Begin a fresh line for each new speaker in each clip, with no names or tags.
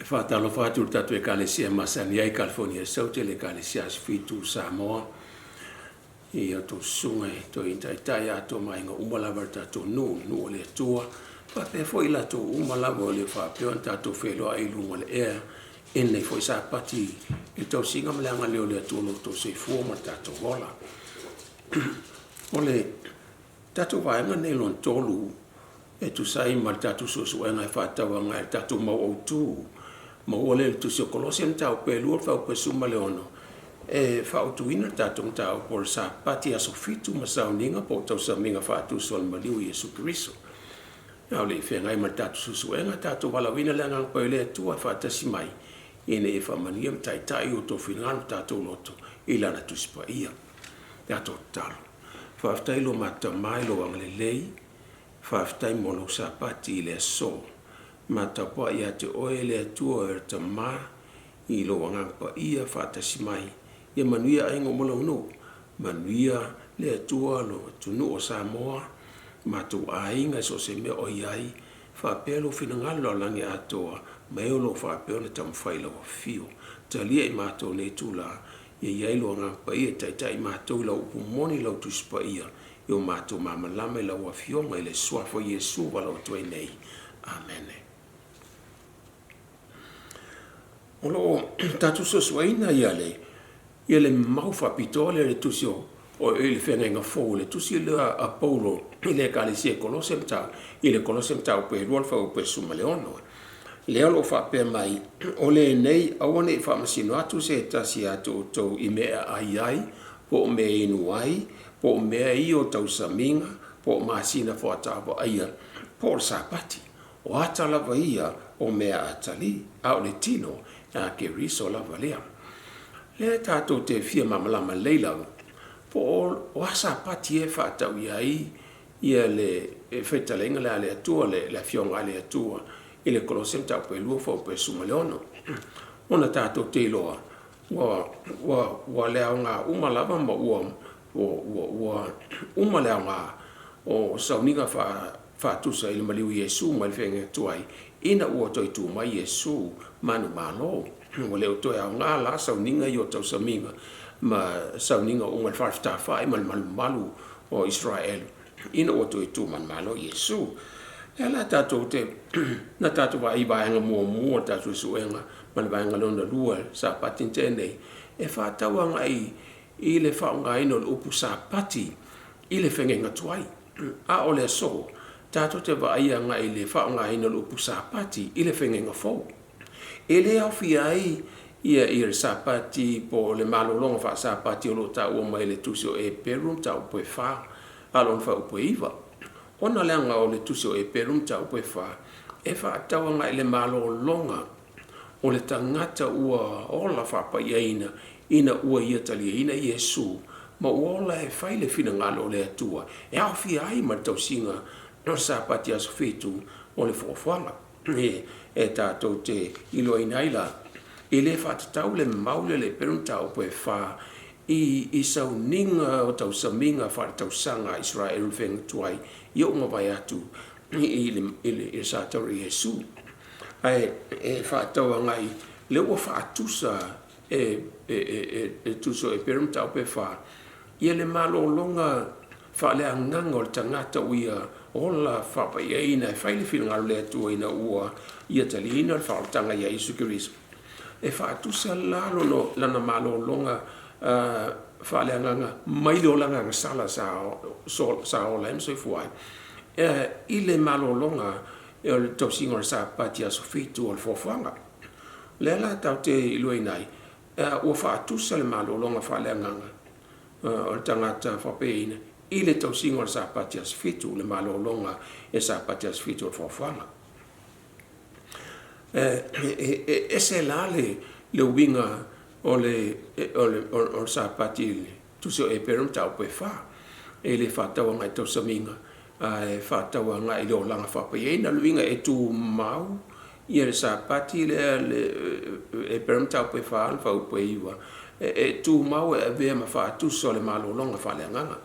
E faatalofa atu i le tatou Ekalesia masani ai California Saute, le Ekalesia Aso Fitu o Samoa, i a outou susuga i toeaiina taitai atoa ma aiga uma lava o le tatou nuu, le nuu o le Atua, faapea foi i latou uma lava o le faapea ona tatou feiloai i luga o le ea i lenei foi Sapati i le tausiga ma le agalelei o le Atua i lo outou soifua ma lo tatou ola. O le tatou vaega lenei lona tolu e tusa ai ma le tatou suesuega e faatatau agai i le tatou mau autu maua lea i le tusi o Kolose mataupu e 2 fuaiupu e 16 e fautuaina le tatou mataupu o le Sapati aso 7 ma sauniga po o tausamiga faatusa o le maliu o Iesu Keriso. A o le i feagai ma le tatou suesuega, tatou valaauina le Agaga Paia o le Atua e faatasi mai ina ia faamanuia ma taitai o outou finagalo ma tatou loto i Lana Tusi Paia. Tatou tatalo. Faafetai lo matou Tama i lou agalelei, faafetai mo lou Sapati i le aso. Ma tapuai ia te oe le Atua o le Tama i lou Agaga Paia faatasi mai. Ia manuia aiga uma lou nuu, manuia le Atua lo atunuu o Samoa, matou aiga i so o se mea o i ai, faapea lou finagalo lalolagi atoa, ma e o lo o faapea ona taumafai i lau afio. Talia i matou nei itula, ia i ai lou Agaga Paia e taitai matou i lau upu moni i lau Tusi Paia, ia o matou malamalama i lau Afioga i le Suafa o Iesu ua valaau atu ai nei. Amene. O lo o tatou suesueina ia le ia le mau faapitoa lea i le tusi o i le Feagaiga Fou, le tusi lea a Paulo i le Ekalesia i Kolose i le Kolose mataupu e 2 le fuaiupu e 16. Lea o lo o faapea mai, o lenei aua ne i faamasino atu se tasi ia te outou i mea e ai ai, po o mea e inu ai, po o mea ia o tausamiga, po o masina faataavaaia, po o le Sapati. O ata lava ia o mea atalii, a o le tino a Keriso lava lea. Lea tatou te fia malamalama lelei lava, po o a Sapati e faatau i ai ia le fetalaiga lea a le Atua, le Afioga a le Atua i le Kolose mataupu e 2 fuaiupu e 16. Ona tatou te iloa ua le aoga uma lava ma ua uma le aoga o sauniga faatusa i le maliu o Iesu mai le feagaiga tuai ina ua toe tu mai Iesu manumalo. Ua le o toe aoga la sauniga ia o tausamiga ma sauniga uma i le fale fetāfa'i ma le malumalu o Isaraelu ina ua toe tu manumalo Iesu. Lea la tatou te na tatou vaai i vaega muamua o le tatou suesuega ma le vaega lona lua Sapati na tea nei e faatatau agai i le faaaogaina o le upu Sapati i le feagaiga tuai. A o le aso, tatou te vaai agai i le faaaogaina o le upu Sapati i le feagaiga fou. E le aofia ai ia le Sapati po o le malologa faasapati o lo o taua mai e le Tusi o Eperu mataupu e 4 a o lona fuaiupu e 9. Ona leaga o le Tusi o Eperu mataupu e 4 e faatatau agai i le malologa o le tagata ua ola faapaiaina ina ua ia taliaina Iesu ma ua ola e fai le finagalo o le Atua e aofia ai ma le tausiga o le Sapati aso 7 o le Foafoaga. E tatou te iloaina ai la, e le faatatau le mau lea le Eperu mataupu e 4 i sauniga o tausamiga faaletausaga a Isaraelu i le feagaiga tuai ia ua mavae atu i le sa taura i Iesu. Ae e faatatau agai lea ua faatusa e tusa o Eperu mataupu e 4 ia le malologa faaleagaga o le tagata ua ia ola faapaiaina e fai le finagalo o le Atua ina ua ia taliaina le faaolataga ia Iesu Keriso. E faatusa la lana malologa faaleagaga mai le olaga agasala sa ola ai ma soifua ai i le malologa o le tausiga o le Sapati aso 7 o le Foafoaga. O lea la tatou te iloaina ai ua faatusa le malologa faaleagaga o le tagata faapeina i le tausiga o le Sapati aso 7, le malologa e Sapati aso 7 o le Foafoaga. E ese la le uiga o le Sapati i le Tusi o Eperu mataupu e 4. E le faatatau agai i tausamiga ae faatatau agai i le olaga faapaiaina. O le uiga e tumau ia le Sapati lea Eperu mataupu e 4 le fuaiupu e 9, e tumau e avea ma faatusa o le malologa faaleagaga.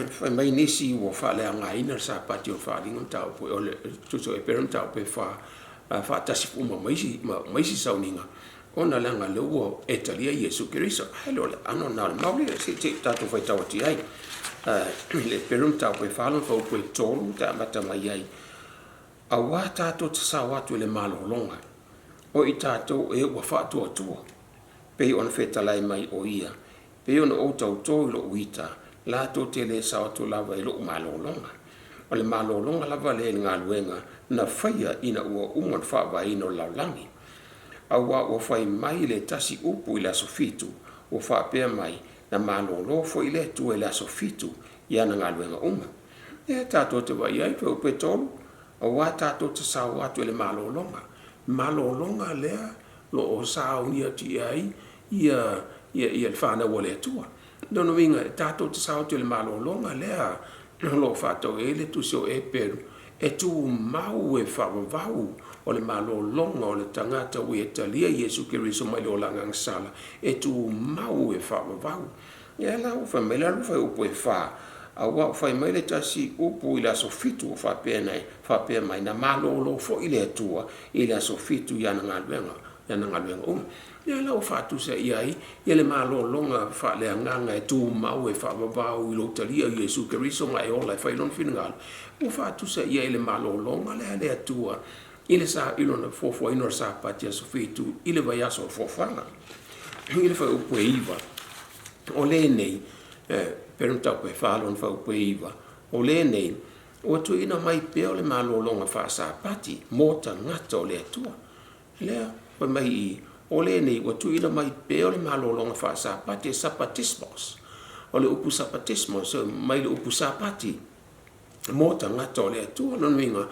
Fai mai nisi ua faaleagaina le Sapati o le Faaaliga mataupu o le Tusi o Eperu mataupu e 4. faatasi uma ma isi, ma isi sauniga, ona leaga lea ua e talia Iesu Keriso. Ae le o le ʻano lena o le mau lea, se i tatou faitau atu i ai. I le Eperu mataupu e 4 lona fuaiupu e 3 te amata mai ai. Auā tatou te sao atu i le malologa, o i tatou e ua faatuatua, pei ona fetalai mai o ia, pei ona ou tautō i lou ita, latou te le sao atu lava i lou malologa. O le malologa lava lea i le galuega na faia ina ua uma ona faavaeina o le lalolagi. Auā ua fai mai le tasi upu i le aso 7, ua faapea mai, na malolo foi le Atua i le aso 7 i ana galuega uma. Lea tatou te vaai ai, fuaiupu e 3, auā tatou te sao atu i le malologa. Malologa lea lo o sauni atu i ai ia le fanau a le Atua. Lona uiga, e tatou te sao atu i le malologa lea o lo o faatau ai le tusi o Eperu, e tumau e faavavau o le malologa o le tagata ua ia talia Iesu Keriso mai le olaga agasala, e tumau e faavavau. Ia la ua fai mai la le fuaiupu e 4, auā ua fai mai le tasi upu i le aso 7 ua faapea nei, faapea mai, na malolo foi le Atua i le aso 7 i ana galuega, i ana galuega uma. Ia la ua faatusa i ai ia le malologa faaleagaga e tumau e faavavau i lou talia o Iesu Keriso ma e ola e fai lona finagalo, ua faatusa i ai le malologa lea a le Atua i le sa i lona fuafuaina o le Sapati aso 7 i le vaiaso o le foafoaga. I le fuaiupu e 9, o lenei, Eperu mataupu e 4 lona fuaiupu e 9, o lenei, ua tuuina mai pea o le malologa faasapati mo tagata o le Atua. Lea, fai mai i, o lenei, ua tuuina mai pea o le malologa faasapati, e sapatismos. O le upu sapatismos, mai le upu sapati, mo tagata o le Atua. Lona uiga,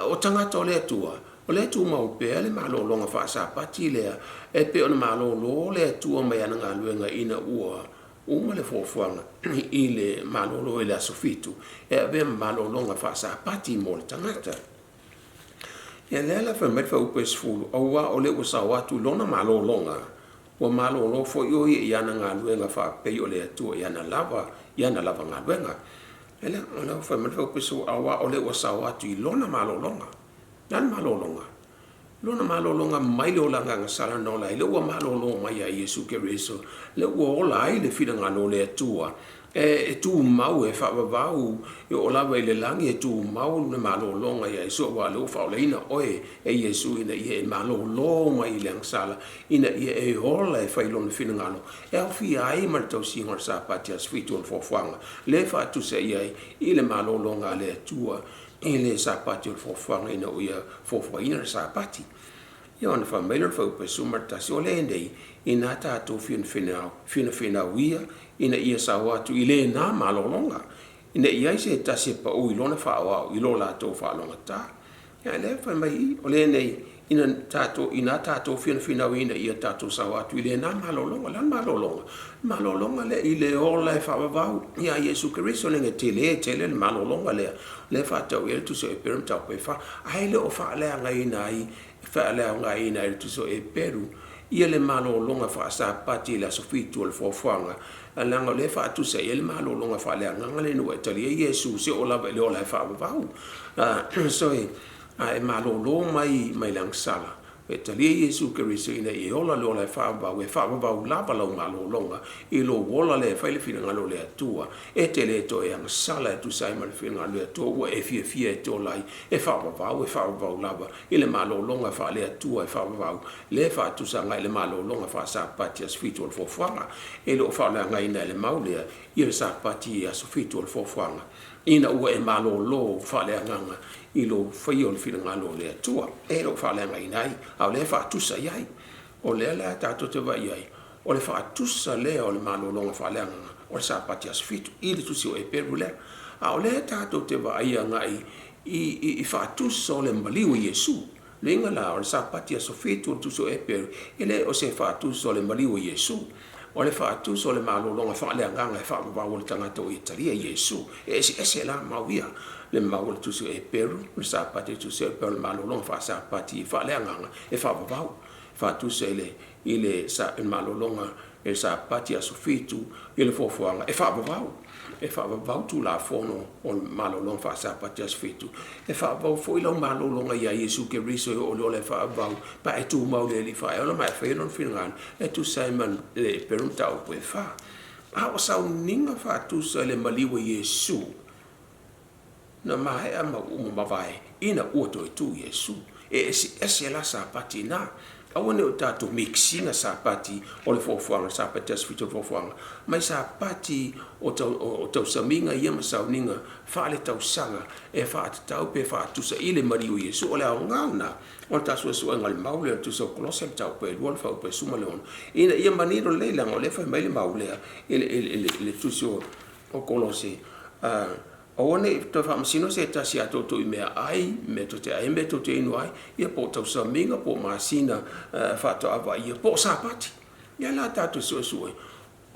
o tagata o le Atua, o lea e tumau pea le malologa faasapati lea, e pei ona malolo le Atua mai ana galuega ina ua uma le fuafuaga i le malolo i le aso 7, e avea ma malologa faasapati mo le tagata. Ia lea la fai mai le fuaiupu e 10, auā o lea ua sao atu i lona malologa, ua malolo foi o ia i ana galuega faapei o le Atua i ana lava, i ana lava galuega. Ia lea, o lea ua fai mai le fuaiupu e 10, auā o lea ua sao atu i lona malologa. Lana malologa? Lona malologa mai le olaga agasala na ola ai, lea ua malolo mai ia Iesu Keriso, lea ua ola ai le finagalo o le Atua, e tumau e faavavau e oo lava i le lagi, e tumau le malologa ia Iesu, aua o lea ua faaolaina oe e Iesu ina ia e malolo mai i le agasala, ina ia e ola e fai lona finagalo, e aofia ai ma le tausiga o le Sapati aso 7 o le foafoaga, lea e faatusa i ai i le malologa a le Atua i le Sapati o le foafoaga ina ua ia foafoaina le Sapati. Ia ona fai mai lea o le fuaiupu e 11, o lenei, inā tatou finafinauia ina ia sao atu i lena malologa, ina i ai se tasi e pau i lona faaoao i lo latou faalogata. Ia lea fai mai i, o lenei, ina tatou, inā tatou finafinauia ina ia tatou sao atu i lena malologa. Le a le malologa? Malologa lea i le ola e faavavau ia Iesu Keriso, leaga e tele tele le malologa lea, lea e faatau i ai le tusi o Eperu mataupu e 4, ae le o faaleagaina ai, faaleaogaina ai le tusi o Eperu ia le malologa faasapati i le aso 7 o le foafoaga, leaga o lea e faatusa i ai le malologa faaleagaga lea ina ua e talia Iesu se oo lava i le ola e faavavau. So e malolo mai mai le agasala, E talia Iesu Keriso ina ia e ola le ola e faavavau, e faavavau lava lau malologa i lou ola lea e fai le finagalo o le Atua. E te le toe agasala e tusa ai ma le finagalo o le Atua ua e fiafia e te ola ai, e faavavau, e faavavau lava i le malologa faale-Atua e faavavau, lea e faatusa agai i le malologa faasapati aso 7 o le foafoaga. E le o faaleagaina e le mau lea ia le Sapati i aso 7 o le foafoaga. Ina ua e malolo faaleagaga i lou faia o le finagalo o le Atua, e le o faaleagaina ai, a o lea e faatusa i ai. O lea la tatou te vaai ai, o le faatusa lea o le malologa faaleagaga o le Sapati aso 7 i le tusi o Eperu lea. A o lea tatou te vaai agai i faatusa o le maliu o Iesu. Leiga la, o le Sapati aso 7 o le tusi o Eperu, e le o se faatusa o le maliu o Iesu. O le faatusa o le malologa faaleagaga e faavavau o le tagata ua ia talia Iesu. E eseese la mau ia, le mau o le tusi o Eperu, o le Sapati o le tusi o Eperu, o le malologa faasapati faaleagaga e faavavau. Faatusa i le malologa. e le Sapati aso 7 i le fuafuaga e faavavau. E faavavau Tulafono o le malologa faasapati aso 7. E faavavau foi lau malologa ia Iesu Keriso e oo i le ola e faavavau pe a e tumau i le Alii faaeola ma e faia Lona finagalo e tusa ai ma le Eperu mataupu e 4. A o sauniga faatusa i le maliu o Iesu na maea ma uma mavae ina ua toe tu Iesu. E eseese la Sapati na. Aua ne i o tatou mix ina Sapati o le fuafuaga, Sapati aso 7 o le fuafuaga, mai Sapati o tausamiga ia ma sauniga faaletausaga e faatatau pe faatusa i le maliu o Iesu. O le aoga lena o le ta suesuega o le mau lea o le Tusi o Kolose mataupu e 2 le fuaiupu e 16, ina ia manino lelei, leaga o lea e fai mai le mau lea i le Tusi o Kolose, aua ne i toe faamasino se tasi ia toutou i mea ai, mea tou te ai, mea tou te inu ai, ia po o tausamiga, po o masina faatoa vaaia, po o Sapati. Ia la tatou suesue,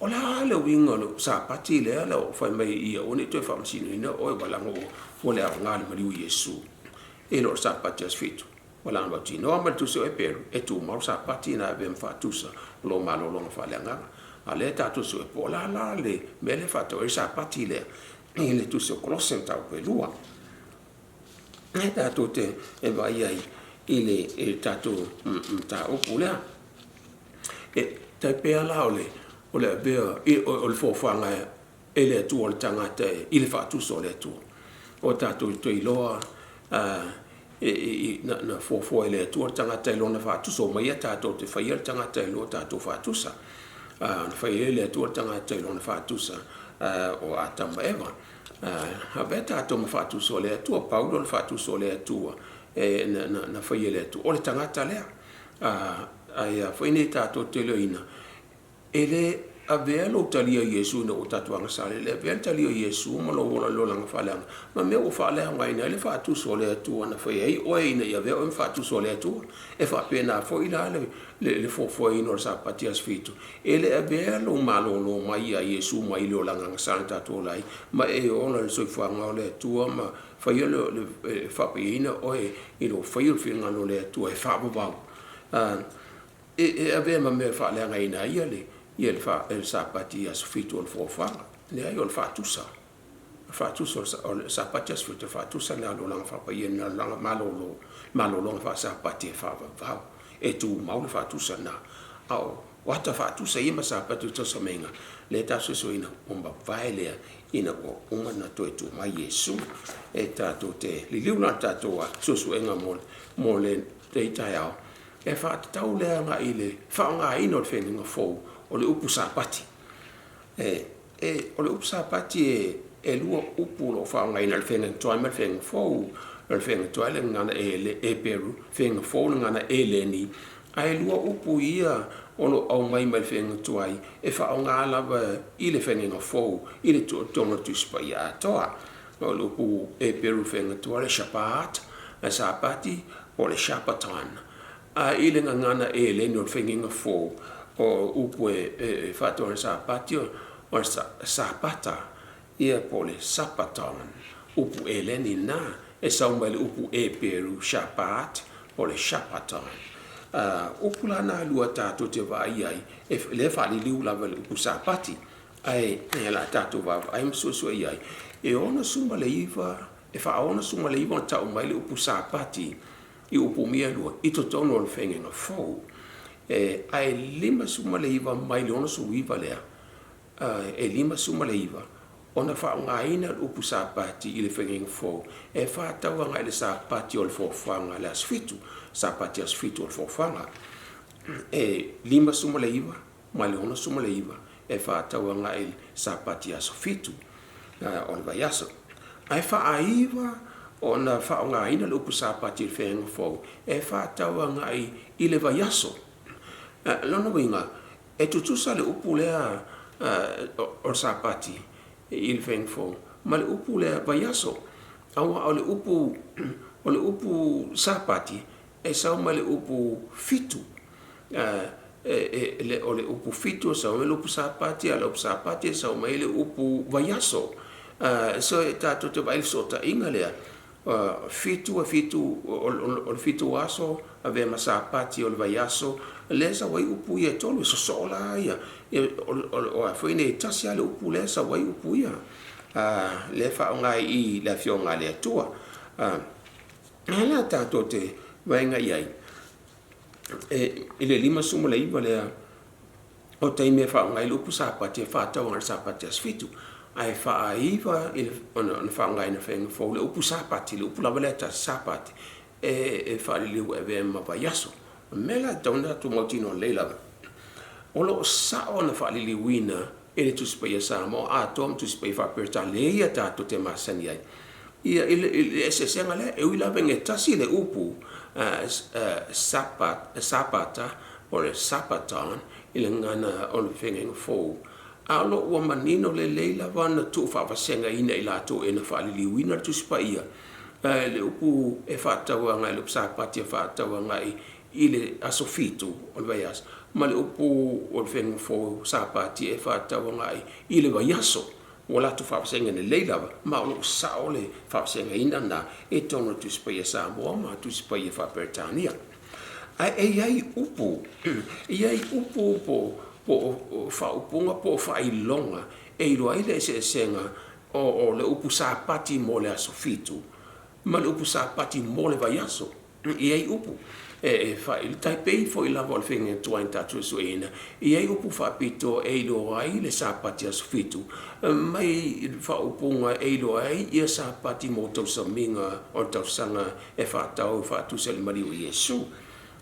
o le a le uiga o le Sapati lea la ua fai mai ia aua ne i toe faamasinoina oe, ua leaga ua le aoga le maliu o Iesu i lo le Sapati aso 7. Ua laga mautinoa ma le Tusi o Eperu, e tumau le Sapati ina avea ma faatusa o lou malologa faaleagaga. A o lea tatou sue po o le a la le mea lea e faatau ai le Sapati lea i le Tusi o Kolose mataupu e 2. E tatou te e vaai ai i le tatou mataupu lea. E tai pei la o le o le avea o le foafoaga e le Atua o le tagata i le faatusa o le Atua. O tatou toe iloa na fuafua e le Atua le tagata i lona faatusa, omaia tatou te faia le tagata i lo tatou faatusa. Na fai ai le Atua le tagata i lona faatusa o Atama ma Eva. Avea tatou ma faatusa o le Atua, Paulo le faatusa o le Atua e na faia e le Atua, o le tagata lea. Ae a foi nei tatou te iloaina, e le avea lou talia o Iesu ina ua tatou agasala, e le avea le talia o Iesu ma lou ola i le olaga faaleaga, ma mea ua faaleaogaina ai le faatusa o le Atua na fai ai oe ina ia avea oe ma faatusa o le Atua. E faapena foi la le fuafuaina o le Sapati aso 7, e le avea lou malolo mai ia Iesu mai le olaga agasala na tatou ola ai, ma e ola i le soifuaga o le Atua ma faia le faapaiaina oe i lou faia o le finagalo o le Atua e faavavau. E avea ma mea e faaleagaina ai le Sapati aso 7 o le fuafuaga. Leai, o le faatusa. O le faatusa o le Sapati aso 7, o le faatusa lena o le olaga faapaia, le olaga malolo, malologa faasapati e faavavau. E tumau le faatusa lena. A o ata faatusa ia ma Sapati o tausamaiga, lea e tatou suesueina, ua mavae lea ina ua uma ona toe tu mai Iesu. E tatou te liliu la le tatou suesuega mo lenei taeao, e faatatau lea agai i le faaaogaina o le feagaiga fou o le upu Sapati. O le upu Sapati e lua upu o lo o faaaogaina i le feagaiga tuai ma le feagaiga fou. O le feagaiga tuai le gagana Eperu, feagaiga fou le gagana Eleni. Ae lua upu ia o lo o aumai mai le feagaiga tuai e faaaoga lava i le feagaiga fou i le totonu o le Tusi Paia atoa. O le upu Eperu feagaiga tuai le Shabbat, le Sapati, po o le Shabbaton. A i le gagana Eleni o le feagaiga fou, o upu e faatu ai le Sapati o le Sapata, ia po o le Sabbaton. Upu Eleni na e sau mai le upu Eperu Shabbat po o le Shabbaton. Upu la na lua tatou te vaai ai, e lea faaliliu lava i le upu Sapati, ae o le a tatou vaavaai ma suesue i ai. E 69, e faa-69 ona tau mai le upu Sapati i upu mea e lua i totonu o le feagaiga fou. Ae 59 mai le 69 lea, e 59 ona faaaogaina le upu Sapati i le feagaiga fou e faatatau agai i le Sapati o le foafoaga le aso 7, Sapati aso 7 o le foafoaga. E 59 mai le 69 e faatatau agai i le Sapati aso 7 o le vaiaso. Ae faaiva ona faaaogaina le upu Sapati i le feagaiga fou e faatatau agai i le vaiaso. Lona uiga, e tutusa le upu lea o le Sapati i le feagaiga fou ma le upu lea vaiaso. Aua o le upu Sapati e sau mai le upu fitu. O le upu fitu e sau mai le upu Sapati, a o le upu Sapati e sau mai le upu vaiaso. So e tatou te vaai i le fesootaiga lea. 7 e 7 o le 7 aso avea ma Sapati o le vaiaso, lea e sau ai upu ia e tolu, e sosoo la ia o a foi nei, tasi lava le upu lea e sau ai upu ia, lea e faaaoga i le Afioga a le Atua. A lea tatou te vaega i ai i le 59 lea o taimi e faaaoga ai le upu Sapati e faatatau agai i le Sapati aso 7, ae faaiva ona faaaogaina faiga fou le upu Sapati, le upu lava lea e tasi Sapati, e faaliliu e avea ma vaiaso. O le mea la e tatau ona tatou mautinoa lelei lava, o lo o sao ona faaliliuina e le Tusi Paia Samoa atoa ma Tusi Paia Faa-Peretania ia tatou te masani ai ia i le eseesega lea, e ui lava ina tasi le upu Sapata po o le Sabaton i le gagana o le Feagaiga Fou, a o lo o ua manino lelei lava ona tuufaavasegaina e i latou e na faaliliuina le Tusi Paia le upu e faatatau agai i le upu Sapati e faatatau agai i le aso 7 o le vaiaso, ma le upu o le Feagaiga Fou Sapati e faatatau agai i le vaiaso. Ua latou faavasegaina lelei lava, ma o lo o sao le faavasegaina lena i totonu o le Tusi Paia Samoa ma Tusi Paia Faa-Peretania. Ae e i ai upu, e i ai upu po o faaupuga po o faailoga e iloa ai le eseesega o le upu Sapati mo le aso 7 ma le upu Sapati mo le vaiaso. E i ai upu e tai pei foi lava o le faiga tuai na tatou suesueina, e i ai upu faapitoa e iloa ai le Sapati aso 7 mai faaupuga e iloa ai ia Sapati mo tausamiga o le tausaga e faatatau e faatusa i le maliu o Iesu.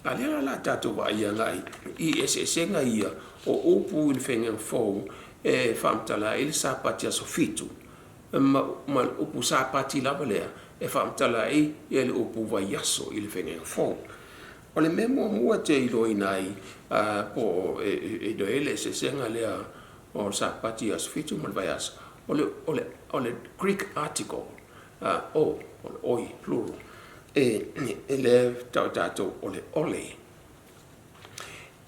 A lea la o le a tatou vaai agai i eseesega ia o upu i le faiga fou e faamatala ai le Sapati aso 7 ma le upu Sapati lava lea e faamatala ai le upu vaiaso i le faiga fou. O le mea muamua e te iloaina ai po o e iloa ai le eseesega lea o le Sapati aso 7 ma le vaiaso, o le Greek article o, o le oi, plural, e lea e tau e tatou o le ole.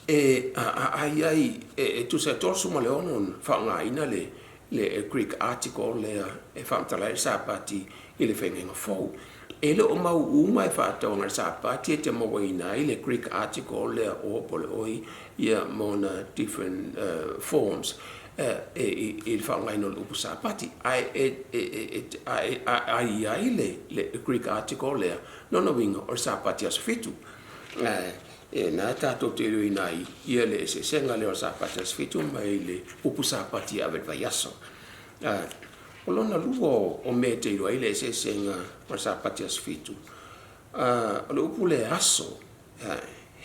E ai ai, e tusa e 36 ona faaaogaina le Greek article lea e faamatala ai le Sapati i le Feagaiga Fou. E le o mau uma e faatatau agai i le Sapati e te mauaina ai le Greek article lea o po o le oi ia ma ona different forms i le faaaogaina o le upu Sapati. Ae a i ai le Greek article lea, lona uiga o le Sapati aso 7. E na tatou te iloaina ai ia le eseesega lea o le Sapati aso 7 mai le upu Sapati e ave i le vaiaso. O lona lua o mea e te iloa ai le eseesega o le Sapati aso 7, o le upu lea aso,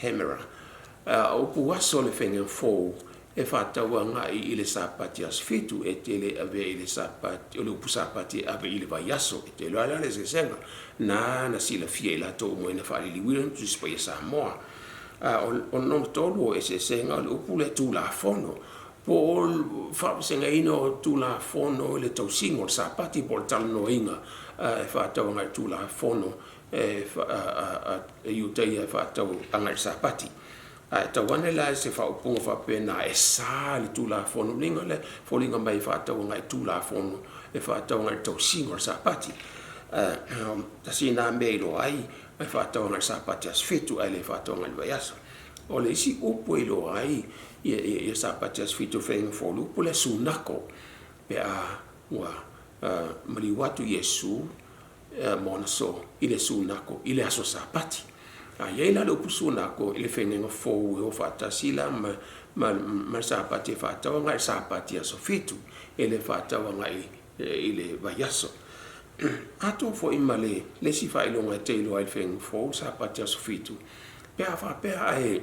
hemera, o upu aso o le faiga fou e faatatau agai i le Sapati aso 7, e te le avea i le Sapati, o le upu Sapati e ave i le vaiaso. E te iloa la le eseesega na na silafia e latou uma ina faaliliuina le Tusi Paia Samoa. O lona tolu o eseesega o le upu lea Tulafono, po o le faavasegaina o Tulafono i le tausiga o le Sapati po o le talanoaina e faatatau agai i le Tulafono e Iutaia e faatatau agai i le Sapati. Ae tau ane la se faaupuga faapena e sa le Tulafono liga lea, foliga mai e faatatau agai i Tulafono e faatatau agai i le tausiga o le Sapati. Tasi lena mea e iloa ai e faatatau agai i le Sapati aso 7 ae le faatatau agai i le vaiaso. O le isi upu e iloa ai ia Sapati aso 7 o faiga fou, o le upu lea sunako, pe a ua maliu atu Iesu ma ona soo i le sunako i le aso Sapati. A i ai la le upu sunako i le faiga fou e o faatasi la ma le Sapati e faatatau agai i le Sapati aso 7, e le faatatau agai i le vaiaso. Atoa foi ma le isi faailoga e te iloa ai le faiga fou, Sapati aso 7, pe a faapea ae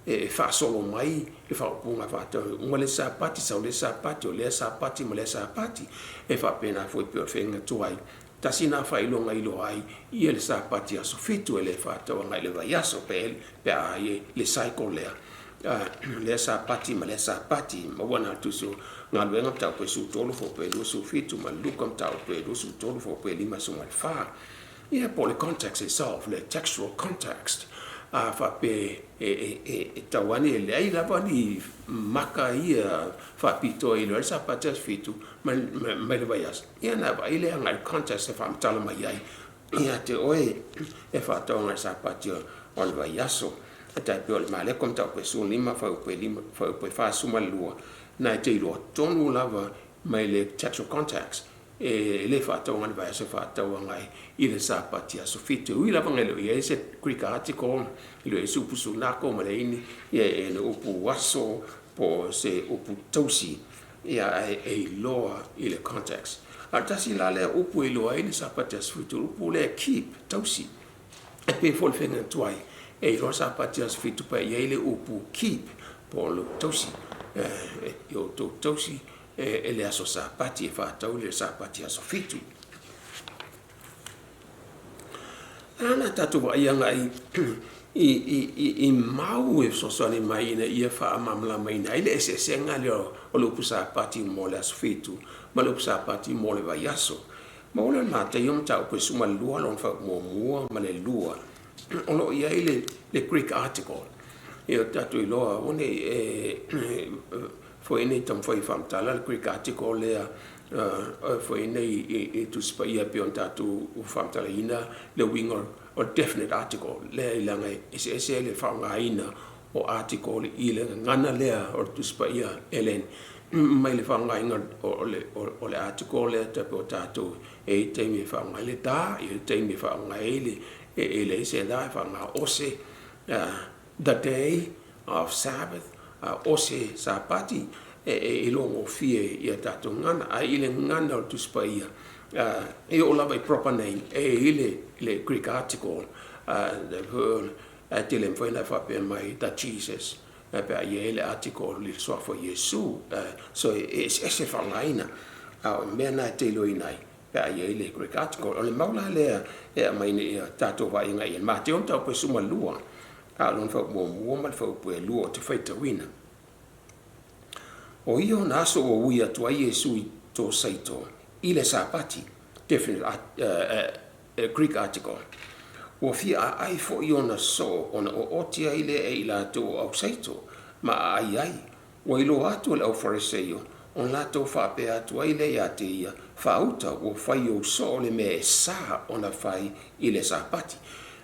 e faasolo mai le faaupuga faatatau uma le Sapati, sau le Sapati, o lea Sapati ma lea Sapati, e faapena foi pei o le faiga tuai. Tasi na faailoga iloa ai ia le Sapati aso 7 e le faatatau agai i le vaiaso pe a i le cycle lea, lea Sapati ma lea Sapati. Maua na tusi o Galuega mataupu e 13 fuapu e 27 ma Luka mataupu e 23 fuapu e 54. Ia po o le context itself, le textual context, a faapea e tau ane e leai lava ni maka ia faapitoa i le Sapati aso 7 mai le vaiaso, ia na vaai lea agai i le context e faamatala mai ai. Ia te oe e faatauga i Sapati o le vaiaso. E tai pei o le Mareko mataupu e 15 fuaiupu e 5 fuaiupu e 42, na e te iloa tonu lava mai le textual context e le faatauga i le vaiaso e faatau agai i le Sapati aso 7. E ui lava ina e le o i ai se Greek article, e le o i ai se upu sunako ma leai ni le upu aso po o se upu tausi, ia ae e iloa i le context. A o le tasi la lea upu e iloa ai le Sapati aso 7, o le upu lea keep, tausi. E pei foi o le faiga tuai, e iloa le Sapati aso 7 pe i ai le upu keep po o le tausi. E outou tausi e le aso Sapati e faatau le Sapati aso 7. A na tatou vaai agai i mau e fesoasoani mai ina ia faamalamalamaina ai le eseesega lea o le upu Sapati mo le aso 7 ma le upu Sapati mo le vaiaso. Ma ua le Mataio mataupu e 12 lona faamuamua ma le 2, o lo o i ai le Greek article. Ia tatou iloa aua ne i foi nei taumafai e faamatala le Greek article lea foi nei i Tusi Paia e pei ona tatou faamatalaina le uiga o le definite article lea i leaga e eseese le faaaogaina o article i le gagana lea o le Tusi Paia Ellen mai le faaaogaina o le article lea e pei o tatou e i ai taimi e faaaoga ai le da, e i ai taimi e faaaoga ai le e leai se da e faaaoga o se the day of Sabbath, o se Sapati e iloa gofie i a tatou gagana. Ae i le gagana o le Tusi Paia, e oo lava i proper name, e i ai le Greek article, ae tele mafai ona e faapea mai the Jesus, pe a i ai le article i le suafa o Iesu. So e eseese le faaaogaina, a o le mea lena e te iloaina ai pe a i ai le Greek article. O le mau la lea e aumai nei ia tatou vaaiga i ai, Mateo mataupu e 12, a o lona fuaiupu muamua ma le fuaiupu e 2 ou te faitauina. O ia ona aso ua ui atu ai Iesu i Tosaito i le Sapati, definite Greek article, ua fia aai foi ona soo ona ooti ai lea e i latou o Ausaito ma aai ai. Ua iloa atu e le Aufariseio, ona latou faapea atu ai lea ia te ia, Faauta, ua fai ou soo le mea e sa ona fai i le Sapati.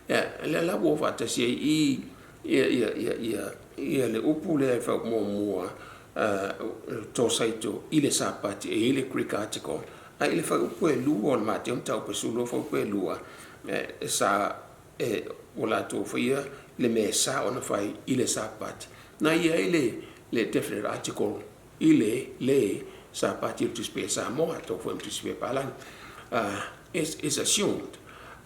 Ia, lea la ua faatasi ai i ia, ia, ia, ia, ia le upu lea e faamuamua Tosaito i le Sapati, e i ai le Greek article, a i le fuaiupu e 2 o le Mateo mataupu e 12 fuaiupu e 2, e sa e ua latou faia le mea e sa ona fai i le Sapati. Na i ai le, le definite article i le, le Sapati o le Tusi Paia Samoa, atau foi ma Tusi Paia Palagi. Is assumed.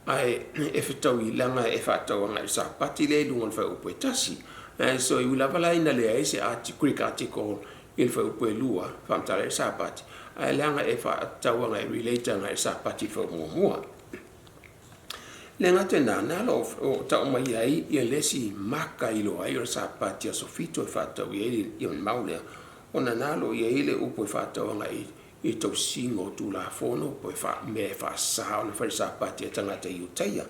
Ae e fetaui leaga e faatau agai i le Sapati lea i luga o le fuaiupu e tasi. So e ui lava la ina leai se Greek article i le fuaiupu e 2, faamatala ai le Sapati, ae leaga e faatau agai e relate agai i le Sapati i le fuaiupu muamua. Le gata i lena, na ala o tau mai ai ia le isi maka i iloa ai o le Sapati aso 7 e faatau i ai ia le mau lea, ona na alo i ai le upu e faatau agai i tausiga o Tulafono po e mea e faasa ona fai le Sapati a tagata Iutaia.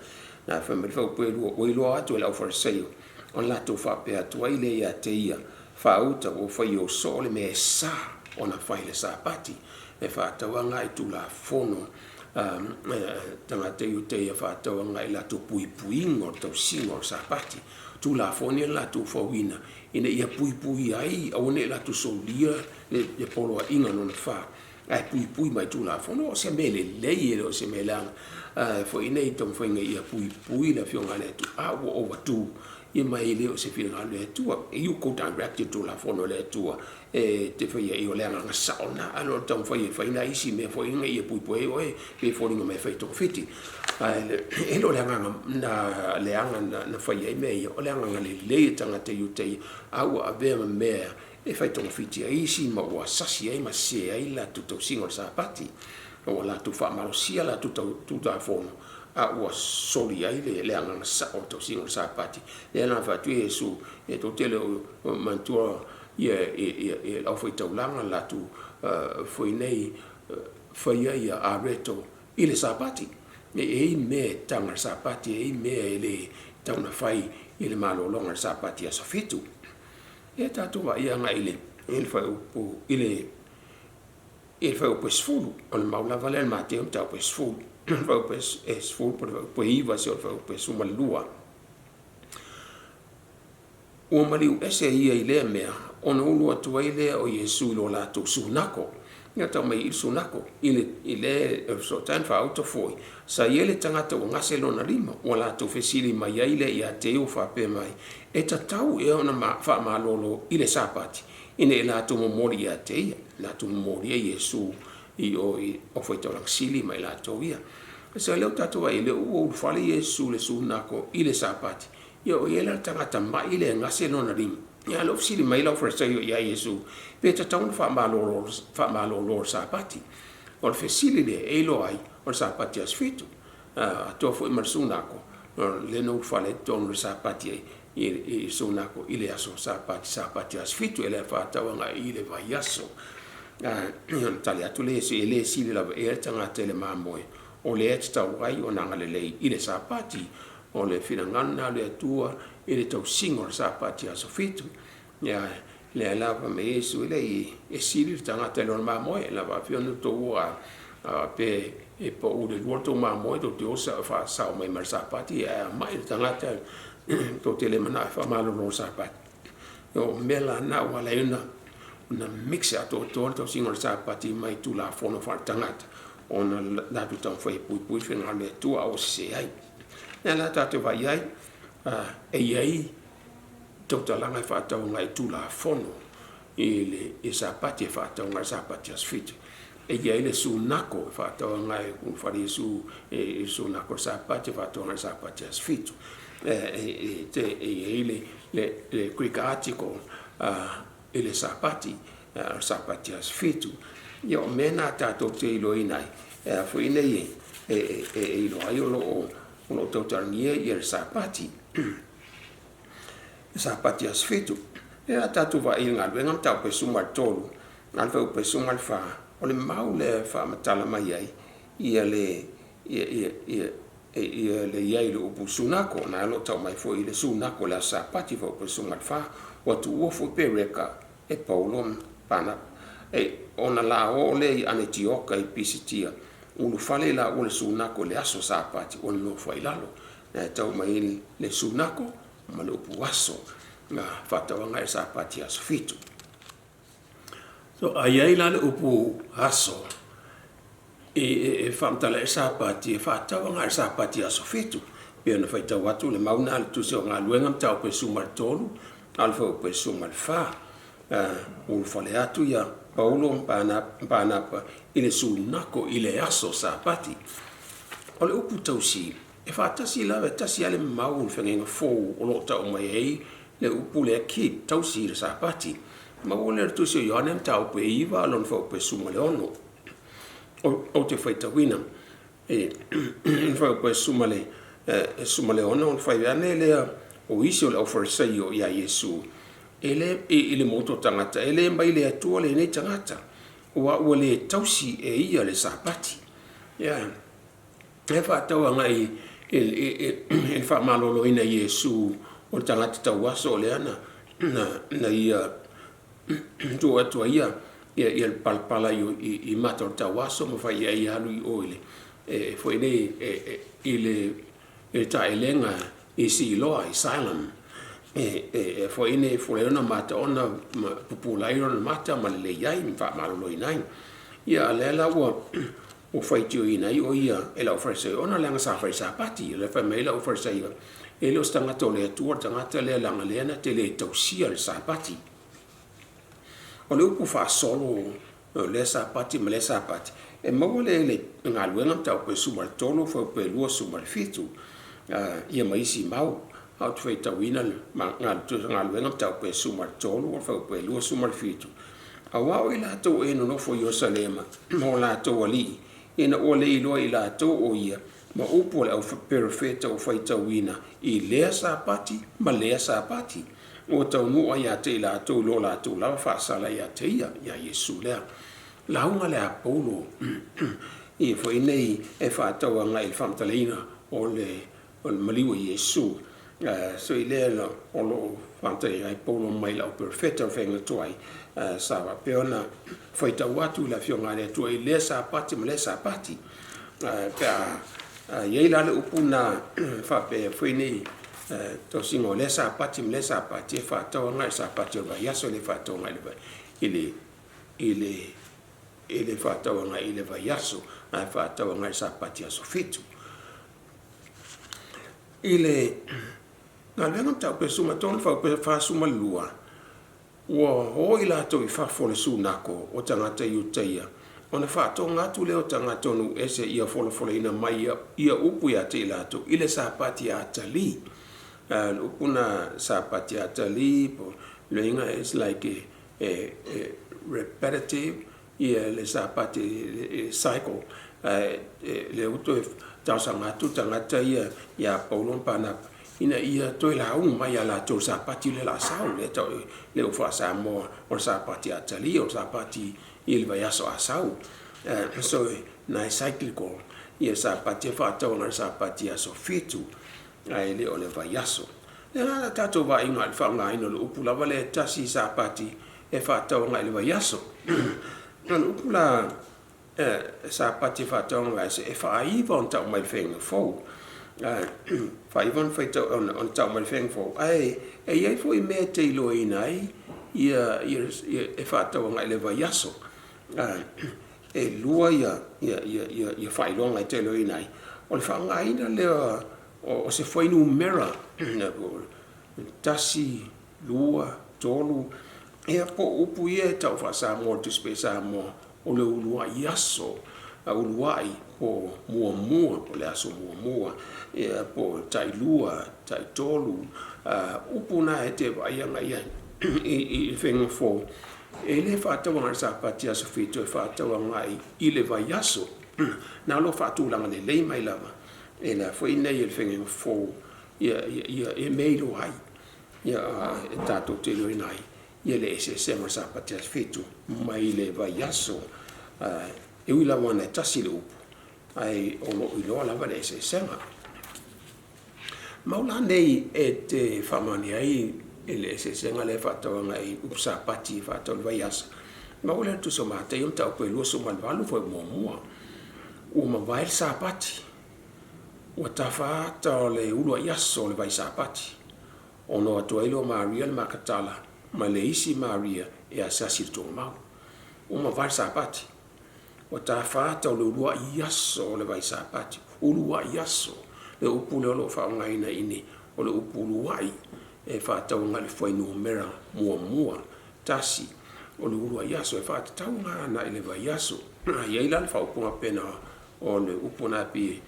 Na fai mai le fuaiupu e 2, ua iloa atu e le Aufarisaio ona latou faapea atu ai lea ia te ia, Faauta, ua fai ou soo le mea e sa ona fai le Sapati, e faatau agai i Tulafono tagata Iutaia faatau agai i latou puipuiga o le tausiga o le Sapati. Tulafono ia na latou fauina ina ia puipuia ai, aua ne i latou solia le poloaiga lona fa, ae puipui mai Tulafono. O se mea lelei, e le o se mea leaga. Foi nei taumafaiga ia puipui le Afioga a le Atua, a ua overdo ia ma e le o se finagalo o le Atua. You go direct i le Tulafono a le Atua e te faia i o le agaga sao lena, ae o le taumafai e fai nai isi mea foi ina ia puipui ai oe, pei e foliga mai e fai togafiti. Ae e le o le agaga na leaga na fai ai mea ia, o le agaga lelei e tagata Iutaia, a ua avea ma mea e fai togafiti ai isi ma ua sasi ai ma sese ai le latou tausiga o le Sapati, ua latou faamalosia latou Tulafono, a ua soli ai le agaga sao o le tausiga o le Sapati. Lea la na fai atu ai Iesu, e tou te le o manatua ia le aufaitaulaga latou foi nei faia ia areto i le Sapati. E i ai mea e taga i le Sapati, e i ai mea e le tau na fai i le malologa i le Sapati aso 7. E tatou vaai agai i le fuaiupu i le. i le fuaiupu e 10. O le mau lava lea i le Mateo mataupu e 10, le fuaiupu e 10 po o le fuaiupu e 9 seia oo i le fuaiupu e 12. Ua maliu ese ia i lea mea, ona ulu atu ai lea o Iesu i lo latou sunako. Ia tau mai i le sunako, i le, i le fesootai ma faauta foi, sa i ai le tagata ua gase lona lima, ua latou fesili mai ai lea ia te ia ua faapea mai, E tatau ea ona faamalolo i le Sapati, ina ia latou momoli ia te ia. Latou momolia Iesu i o i ofaitaulaga sili ma i latou ia. So lea ua tatou vaai, lea ua ulufale Iesu i le sunako i le Sapati, ia o i ai la le tagata mai lea e gase lona lima. Ia a o lea ua fesili mai le aufaifaarisaio ia Iesu, pe tatau ona faamalolo i le Sapati. O le fesili lea e iloa ai, o le Sapati aso 7. Atoa foi ma le sunako, lea na ulufale ai totonu i le Sapati ai i sunako i le aso Sapati, Sapati aso 7 e le faatau agai i le vaiaso. Ona tali atu lea e le sili lava ea le tagata i le mamoe, o lea e tatau ai ona agalelei i le Sapati. O le finagalo lena o le Atua i le tausiga o le Sapati aso 7. Ia lea la fai mai ai Iesu, e leai, e sili le tagata i lona mamoe. Na faapefea ona outou pe e pau i le lua le tou mamoe tou te o faasao mai ma le Sapati, ae a mai le tagata tou te le manao e faamalolo i le Sapati. O mea la na ua ala ai ona mix atoatoa le tausiga o le Sapati mai Tulafono faaletagata ona latou taumafai e puipui le finagalo o le Atua a ua sese ai. Lea la tatou vaai ai, e i ai tautalaga e faatau agai i Tulafono i le Sapati e faatau agai i le Sapati aso 7. E i ai le sunako e faatau agai i ulufale Iesu i le sunako o le Sapati e faatau agai i le Sapati aso 7. E i ai le Greek article i le Sapati, Sapati aso 7. Ia o mea na tatou te iloaina ai, e a foi nei e iloa ai o lo o tautalagia ia le Sapati. Sapati aso 7. Lea a tatou vaai i le galuega mataupu e 13, a le fuaiupu e 14, o le mau lea e faamatala mai ai ia le ia ia ia le i ai i le upu sunako, na o lo o tau mai foi i le sunako i le aso Sapati fuaiupu e 14, ua tuua foi Pereka e Paulo ma Panapa, e ona la oo lea i Anetioka i Pisitia, ulufale i laua le sunako i le aso Sapati ua nonofo ai i lalo. E tau mai le sunako ma le upu aso, na faatauaga e Sapati aso 7. So, a i ai la le upu aso e faamatala ai Sapati, e faatauaga e Sapati aso 7. Pei ona faitau atu le mau na le Tusi o Galuega mataupu e 13, a le fuaiupu e 14. Ulufale atu ia Paulo ma Panapa i le sunako i le aso Sapati. O le upu tausi, e faatasi lava, e tasi lava le mau o le feagaiga fou o lo o tau mai ai le upu lea keep, tausi i le Sapati. Maua lea i le Tusi o Ioane mataupu e 9 lona fuaiupu e 16. Ou te faitauina e fuaiupu e 16 ona fai ane lea o isi o le aufarisaio ia Iesu e le i le motu o tagata, e le mai le Atua lenei tagata, aua ua le tausi e ia le Sapati. Ia, e faatau agai i le faamaloloina e Iesu o le tagata tauaso o lea na ia tuu atu ai ia le palapala i mata o le tauaso ma fai ai ia alu i o i le foi nei i le taelega i Siloa i Siloam e foi nei fua ai ona mata ona pupula ai ona mata ma lelei ai ma faamaloloina ai. Ia a o lea la ua faitioina ai o ia e le aufarisaio ona leaga sa fai Sapati. O lea fai mai ai le aufarisaio, e le o se tagata o le Atua le tagata lea leaga lea na te le tausia le Sapati. O le upu faasolo o lea Sapati ma lea Sapati, e maua lea i le galuega mataupu e 13, fuaiupu e 27, ia ma isi mau. Ae ou te faitauina le galuega mataupu e 13, fuaiupu e 27, aua o i latou e nonofo i Ierusalema ma o latou alii, ina ua le iloa e i latou o ia, ma upu a le auperofeta ua faitauina i lea Sapati ma lea Sapati, ua taunuu ai ia te i latou i lo latou lava faasala ia te ia, ia Iesu lea. Lauga lea a Paulo ia foi nei e faatau agai i le faamatalaina o le maliu o Iesu. So i lea o lo o faamatalaina ai Paulo mai lau perofeta o le feagaiga tuai, sa faapea ona faitau atu i le Afioga a le Atua i lea Sapati ma lea Sapati. Pe a i ai la le upu lena faapea foi nei tosiga o lea Sapati ma lea Sapati e faatau agai i le Sapati o le vaiaso, e le faatau agai i le faatau agai i le vaiaso, ae faatau agai i le Sapati aso 7. I le galuega mataupu e 13 fuaiupu e 42, ua o i latou i fafo o le sunako o tagata Iutaia, ona faatoga atu lea o tagata o nuu ese ia folafolaina mai ia upu ia te i latou i le Sapati a Atalii. Le upu na Sapati a Atalii po loiga is like a repetitive ia le Sapati cycle. Le ua toe talosaga atu tagata ia ia Paulo ma Panapa ina ia toe lauga mai ia latou Sapati lea la sau lea tau le upu faa-Samoa o le Sapati a Atalia o le Sapati i le vaiaso a sau. So na e cyclical ia Sapati e faatau agai le Sapati aso 7 ae le o le vaiaso. Le la la tatou vaaiga i le faaaogaina o le upu lava lea e tasi Sapati e faatau agai le vaiaso. O le upu la Sapati e faatau agai le vaiaso e faaiva ona tau mai le feagaiga fou. Faaiva ona faitau ona tau mai le feagaiga fou ae e i ai foi mea e te iloaina ai ia e faatau agai le vaiaso. E lua ia faailoga e te iloaina ai. O le faaaogaina lea o se fuainumera 1, 2, 3, ia po o upu ia e tau faa-Samoa i le Tusi Paia Samoa o le uluai aso, uluai po o muamua po o le aso muamua, ia po o tailua, taitolu, upu na e te vaai agai i ai i le faiga fou, e le faatau agai i le Sapati aso 7, e faatau agai i le vaiaso. Na o lo o faatulaga lelei mai lava e le foi nei e le faiga fou ia e mea e iloa ai ia e tatou te iloaina ai ia le eseesega o le Sapati aso 7 mai le vaiaso. E ui lava ona e tasi le upu, ae o lo o iloa lava le eseesega. Ma o la nei e te faamaonia ai le eseesega lea e faatau agai i upu Sapati e faatau i le vaiaso. Ma ua le Tusi o Mataio mataupu e 28 foi muamua. Ua mavae le Sapati, ua tafa ata o le uluai aso o le vai Sapati, ona o atu ai lea o Maria le Makatala ma le isi Maria e asiasi i le tuugamau. Ua mavae le Sapati, ua tafa ata o le uluai aso o le vai Sapati, uluai aso, le upu lea o lo o faaaogaina i inei, o le upu uluai e faatau agai i le fuainumera muamua, tasi, o le uluai aso e faatatau agai i le vaiaso. A i ai la le faaupuga pena o le upu na pei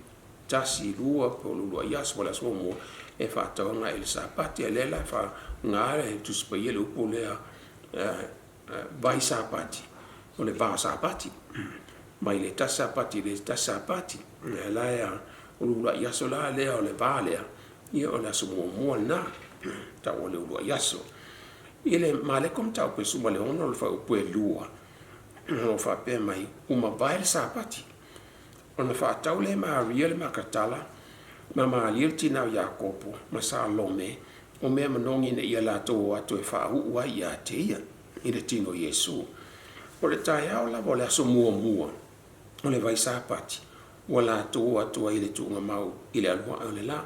tasi, lua, po o le uluai aso po o le aso muamua e faatau agai i le Sapati. A o lea la e faaaoga e le Tusi Paia le upu lea vai Sapati, o le va Sapati, mai le tasi Sapati i le tasi Sapati. O la e o le uluai aso la lea o le va lea, ia o le aso muamua lena, tau o le uluai aso. I le Mareko mataupu e 16 o le fuaiupu e 2, o lo o faapea mai, ua mavae le Sapati, ona faatau lea e Maria le Makatala ma Maria le tina o Iakopo ma Salome o mea manogi ina ia latou o atu e faauu ai ia te ia i le tino o Iesu. O le taeao lava o le aso muamua o le vai Sapati, ua latou o atu ai i le tuugamau i le alu ae o le la.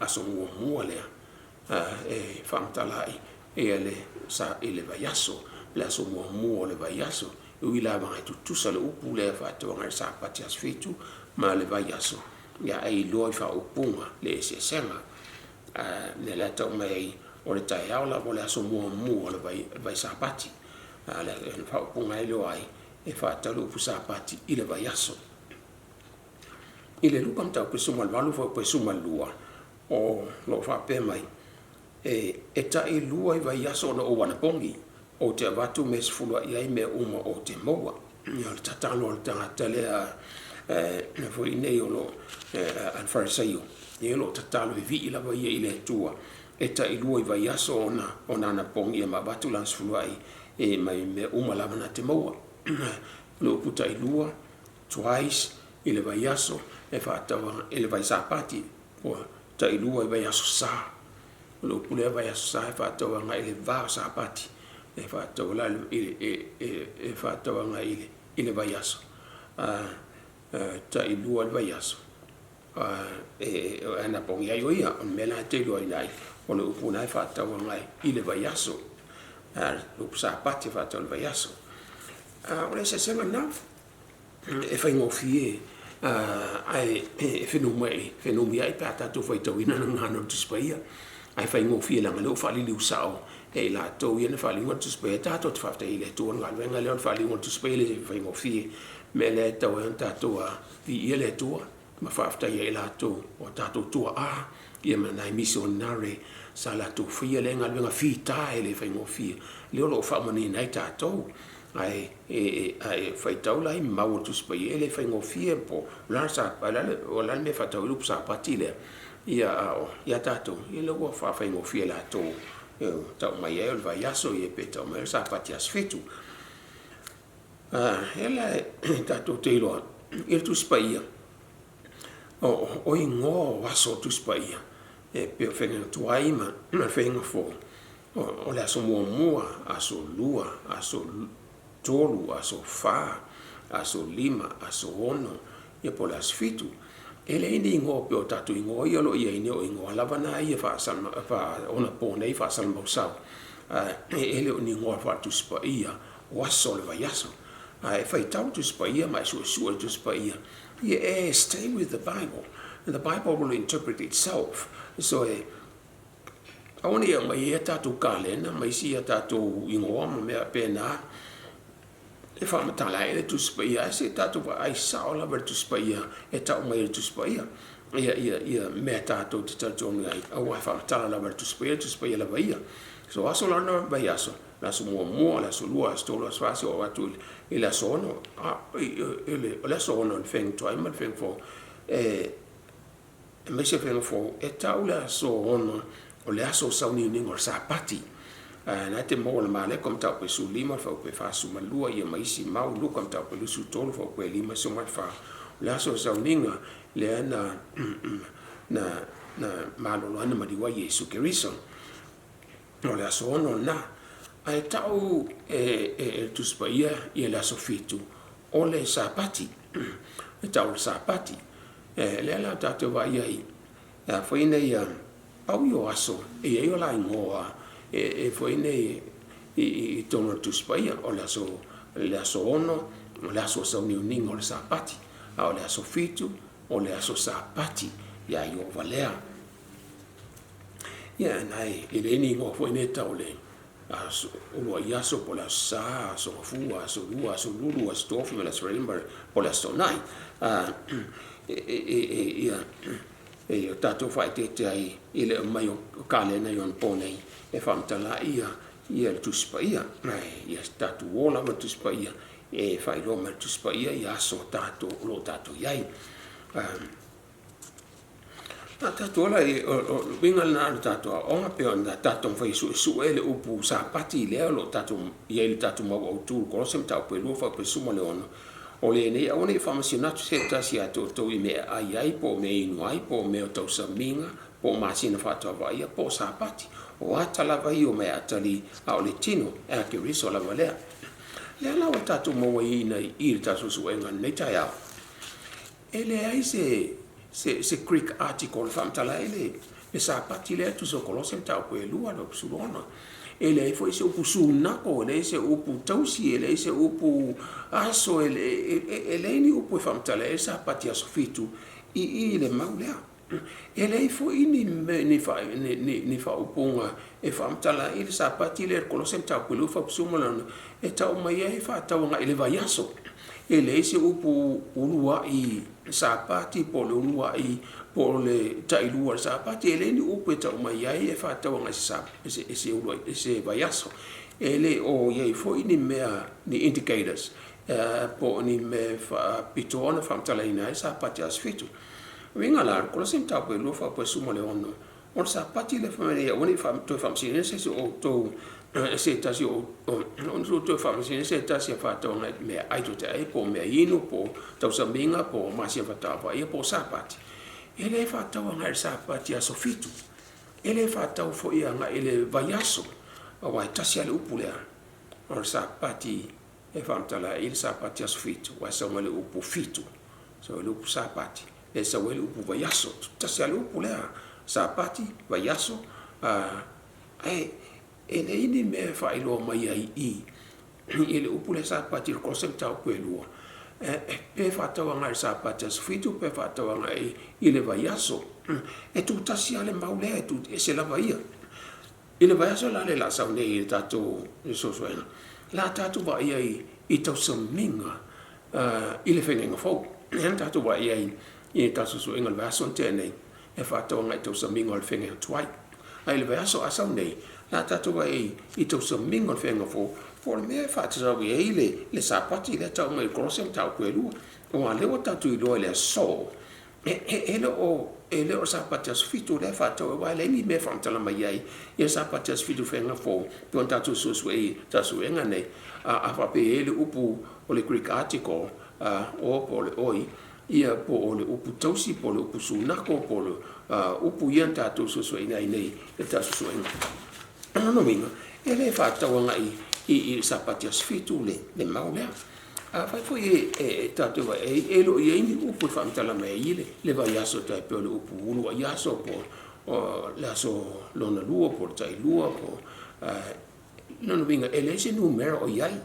Aso muamua lea e faamatala ai ia le sa i le vaiaso, le aso muamua o le vaiaso. E ui lava e tutusa le upu lea faatoaga i le Sapati aso 7 ma le vaiaso, ia e iloa i faaupuga le eseesega. Lea la e tau mai ai o le taeao lava o le aso muamua o le vai Sapati. Le faaupuga e iloa ai e faatau le upu Sapati i le vaiaso. I le Luka mataupu e 18 fuaiupu e 12, o lo o faapea mai, E tailua i vaiaso ona ou anapogi, ou te avatu mea sefuluai ai mea uma ou te maua. Ia, o le tatalo a le tagata lea foi nei o lo a le Farisaio, ia o lo o tatalo e vii lava ia i le Atua e tailua i vaiaso ona anapogi ia ma avatu lana sefuluai e mai mea uma lava na te maua. O le upu tailua, twice, i le vaiaso e faatau i le vai Sapati, ua. Tailua i vaiaso Sa. O le upu lea vaiaso sa e faatau agai i le va o Sapati, e faatau la e faatau agai i le vaiaso, tailua i le vaiaso, e anapogi ai o ia. O le mea la e te iloaina ai, o le upu lena e faatau agai i le vaiaso. O le upu Sapati e faatau i le vaiaso. O le eseesega lena. E faigofie ae e fenumiai pe a tatou faitauina le gagana o le Tusi Paia. Ae faigofie leaga o lea ua faaliliu sao e i latou ia na faaliliuina le Tusi Paia. Tatou te faafetai i le Atua le galuega lea o le faaliliuga o le Tusi Paia e le faigofie. O le mea lea e tatau ai ona tatou viia le Atua ma faafetai ai i latou o tatou tuaa ia ma nai misionare sa latou faia lea galuega fita e le faigofie, lea o lo o faamanuiaina ai tatou. Ae faitau la i mau o le Tusi Paia, e le faigofie po o le a le mea e faatau ai le upu Sapati lea, a o ia tatou, ia lea ua faafaigofie e latou, e tau mai ai o le vaiaso, ia pe tau mai o le Sapati aso 7. E la tatou te iloa i le Tusi Paia, o igoa o aso o le Tusi Paia, e pei o faiga tuai ma le faiga fou, o le aso muamua, aso lua, aso tolu, aso fa, aso lima, aso ono, ia po o le aso 7. E leai ni igoa pei o tatou igoa ia o lo o i ai nei, o igoa lava na ia faaonapo nei faasalamausau, e le o ni igoa faale-Tusi Paia o aso o le vaiaso. A e faitau le Tusi Paia ma e suesue le Tusi Paia, ia e stay with the Bible and the Bible will interpret itself. So e aua ne i aumai ai a tatou kalena ma isi a tatou igoa ma mea faapena e faamatala ai le Tusi Paia, ae se i tatou vaai sao lava i le Tusi Paia e tau mai e le Tusi Paia ia mea tatou te talitonu ai, aua e faamatala lava e le Tusi Paia le Tusi Paia lava ia. So aso la na vaiaso, le aso muamua, le aso lua, aso tolu, aso fa, seia oo atu i le aso ono. O le aso ono i le faiga tuai ma le faiga fou, aemaise le faiga fou, e tau le aso ono o le aso o sauniuniga o le Sapati. Na e te maua i le Mareko mataupu e 15, fuaiupu e 42, ia ma isi mau, Luka mataupu e 23, fuaiupu e 54. O le aso o sauniga lea na malolo ai na maliu ai Iesu Keriso. O le aso ono lena. Ae tau e le Tusi Paia ia le aso 7 o le Sapati. E tau o le Sapati. Lea la tatou vaai ai, a foi nei pau ia o aso e i ai o la igoa e foi nei i totonu o le Tusi Paia, o le aso ono, o le aso o sauniuniga o le Sapati, a o le aso 7 o le aso Sapati ia Ieova lea. Ia, na e leai ni igoa foi nei e tau o le aso uluai aso po o le aso Sa, aso Gafua, aso Lua, aso Lulu, aso Tofi ma le aso Raimba po o le aso Toonai. Ia, e o tatou faaeteete ai i le aumai o kalena i onapo nei e faamatala ai ia le Tusi Paia. Ia tatou o lava i le Tusi Paia e faailoa mai le Tusi Paia ia aso tatou o lo o tatou i ai. A tatou ola i o le uiga lena o le tatou aoaoga pei ona tatou taumafai e suesue le upu Sapati lea o lo o tatou i ai i le tatou mau autu i le Kolose mataupu e 2 fuaiupu e 16, o lenei aua ne i faamasino atu se tasi ia te outou i mea e ai ai po o mea e inu ai po o mea o tausamiga po o masina faatauvaia po o Sapati. O ata lava ia o meaatali a o le tino e a Keriso lava lea. Lea la ua tatou mauaiina i i le tatou suesuega i lenei taeao. E leai se Greek article e faamatala ai le Sapati lea e tusa o Kolose mataupu e 2 le 16. E leai foi se upu sunako, e leai se upu tausi, e leai se upu aso, e leai ni upu e faamatala ai le Sapati aso 7 i i le mau lea. E leai foi ni faaupuga e faamatala ai le Sapati lea i le Kolose mataupu e 2 fuaiupu 16 e tau mai ai e faatau agai i le vaiaso. E leai se upu uluai Sapati po o le uluai po o le tailua o le Sapati, e leai ni upu e tau mai ai e faatau agai i se vaiaso. E le o i ai foi ni mea, ni indicators po o ni mea e faapitoa ona faamatalaina ai Sapati aso 7. Uiga la, Kolose mataupu e 2 fuaiupu e 16, O le Sapati lea fai mai nei, aua ne i toe faamasinoina se isi o outou e se tasi o outou toe faamasinoina se tasi e faatauga i mea ai tou te ai, po o mea inu, po o tausamiga, po o masina faatauvaia, po o Sapati. E le faatatau agai i le Sapati aso 7, e le faatatau foi agai i le vaiaso, aua e tasi lava le upu lea, o le Sapati e faamatala ai le Sapati aso 7, aua e sau mai le upu fitu, sau ai le upu Sapati, lea e sau ai le upu vaiaso. Tasi lava le upu lea, Sapati, vaiaso, ae e leai ni mea e faailoa mai ai i i le upu lea Sapati i le Kolose mataupu e 2, pe faatatau agai i le Sapati aso 7 pe faatatau agai i le vaiaso. E tutasi lava le mau lea, e ese lava ia. I le vaiaso la lea o le a sau nei i le tatou suesuega, o le a tatou vaai ai i tausamiga i le faiga fou. Lea na tatou vaai ai i le tatou suesuega i le vaiaso na tea nei, e faatatau agai i tausamiga o le faiga tuai. A i le vaiaso a sau nei, o le a tatou vaai ai i tausamiga o le faiga fou, po o le mea e faatatau i ai le Sapati lea e tau mai i Kolose mataupu e 2. Aua o lea ua tatou iloa i le aso, e le o le Sapati aso 7 lea e faatatau aua e leai ni mea e faamatala mai ai ia Sapati aso 7 faiga fou, pei ona tatou suesue i suesuega nei, a faapea e i ai le upu o le Greek article, o po o le oi, ia po o le upu tausi po o le upu sunako po o le upu ia na tatou suesueina ai nei i le tatou suesuega. O lona uiga, e le faatatau agai i le Sapati aso 7 le mau lea. Afai foi e tatou vaai i ai, e le o i ai ni upu e faamatala mai ai le vaiaso e tai pei o le upu uluai aso po o le aso lona lua po o le tailua po o lona uiga e leai se numera o i ai,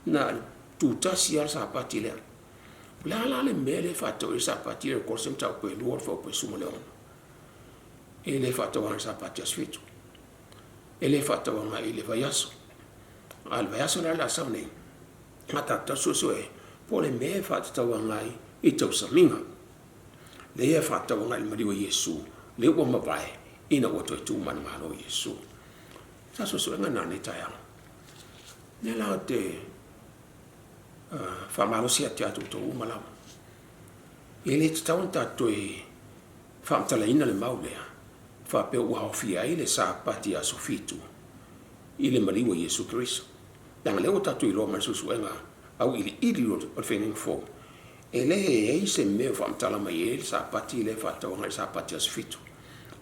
na o le tutasi lava le Sapati lea. O le a la le mea lea e faatatau i ai le Sapati i le Kolose mataupu e 2 fuaiupu e 16? E le faatatau agai i le Sapati aso 7. E le faatatau agai i le vaiaso. A o le vaiaso la o le a sau nei, a tatou suesue po o le mea e faatatau agai i tausamiga. Lea e faatatau agai i le maliu o Iesu, lea ua mavae ina ua toe tu manumalo Iesu. Sa suesuega na nei taeao. Lea la ou te faamalosi atu ia outou uma lava. E le tatau ona tatou toe faamatalaina le mau lea faapea ua aofia ai le Sapati aso 7 i le maliu o Iesu Keriso. Leaga lea ua tatou iloa mai le suesuega auiliili o le faiga fou, e leai se mea o faamatala mai ai le Sapati lea e faatatau agai i le Sapati aso 7.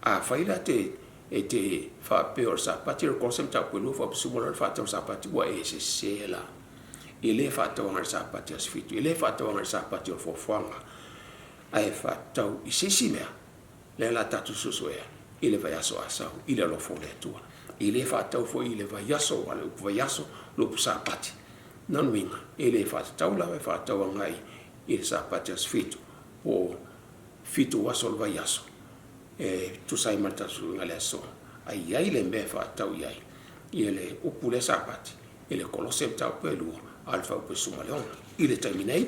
Afai la te e te faapea o le Sapati o le Kolose mataupu e 2 fuaiupu 16 le faatatau i le Sapati, ua e sese la. E le faatatau agai i le Sapati aso 7, e le faatatau agai i le Sapati o le foafoaga, ae faatatau i se isi mea. Lea la tatou suesuea i le vaiaso a sau i le alofa o le Atua. E le faatatau foi i le vaiaso, aua o le upu vaiaso, o le upu Sapati. Lona uiga, e le faatatau lava e faatatau agai i le Sapati aso 7, po o 7 aso o le vaiaso, e tusa ai ma le tatou suiga i le aso, a i ai le mea e faatatau i ai i le upu lea Sapati i le Kolose mataupu e 2 a o le fuaiupu e 16. I le taimi nei,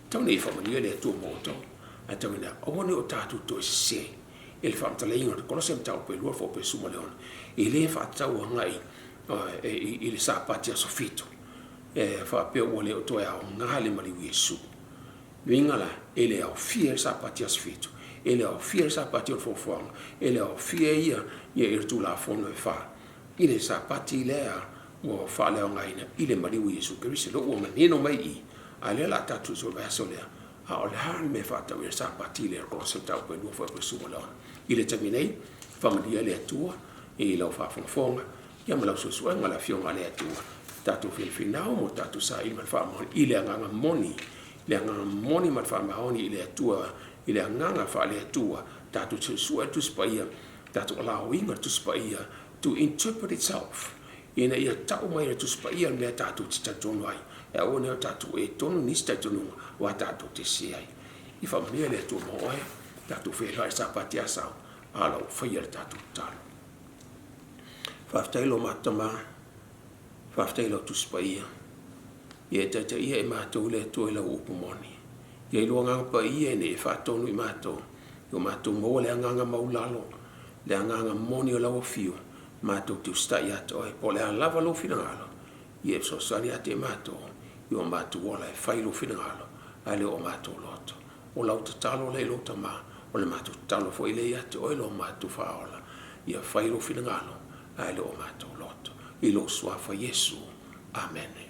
tau ina ia faamanuia le Atua mo outou, ae tau ina aua ne i o tatou toe sese i le faamatalaina o le Kolose mataupu e 2 fuaiupu e 16, e le faatatau agai i le Sapati aso 7, e faapea ua le o toe aoga le maliu Iesu. Uiga la, e le aofia ai le Sapati aso 7, e le aofia ai le Sapati o le foafoaga, e le aofia ai ia ia le Tulafono e fa i le Sapati lea ua faaleaogaina i le maliu o Iesu Keriso. Lea ua manino mai i i, a o lea o le a tatou i le vaiaso lea, a o le a le mea e faatatau i ai le Sapati lea o le Kolose mataupu e 2 fuaiupu e 16. I le taimi nei, faamanuia le Atua i lau faafogafoga ia ma lau suesuega le Afioga a le Atua, tatou finafinau mo tatou saili ma le faamaoni i le agaga moni, le agaga moni ma le faamaoni i le Atua, i le agaga faale-Atua, tatou suesue le Tusi Paia, tatou alaoina le Tusi Paia to interpret itself, ina ia tau mai e le Tusi Paia le mea tatou te talitonu ai, e aua ne i o tatou e tonu nisi talitonuga aua tatou te sese ai. I faamanuia le Atua mo oe, tatou feiloai i le Sapati a Sau, a o la ua faia le tatou tatalo. Faafetai lo matou Tama, faafetai i lau Tusi Paia, ia e taitaia e matou le Atua i lau upu moni. Ia i lo Agaga Paia ina ia faatonu i matou, ia o matou maua le agaga maulalo, le agaga moni o lau afio, matou te usitai ia te oe, po o le a lava lou finagalo, ia e fesoasoani ia te matou, i o matou ola e fai lou finagalo, ae le o matou loto. O lau tatalo lea i lou Tama, o le matou tatalo foi lea ia te oe lo matou Faaola, ia fai lou finagalo, ae le o matou loto. I lou Suafa Iesu. Amene.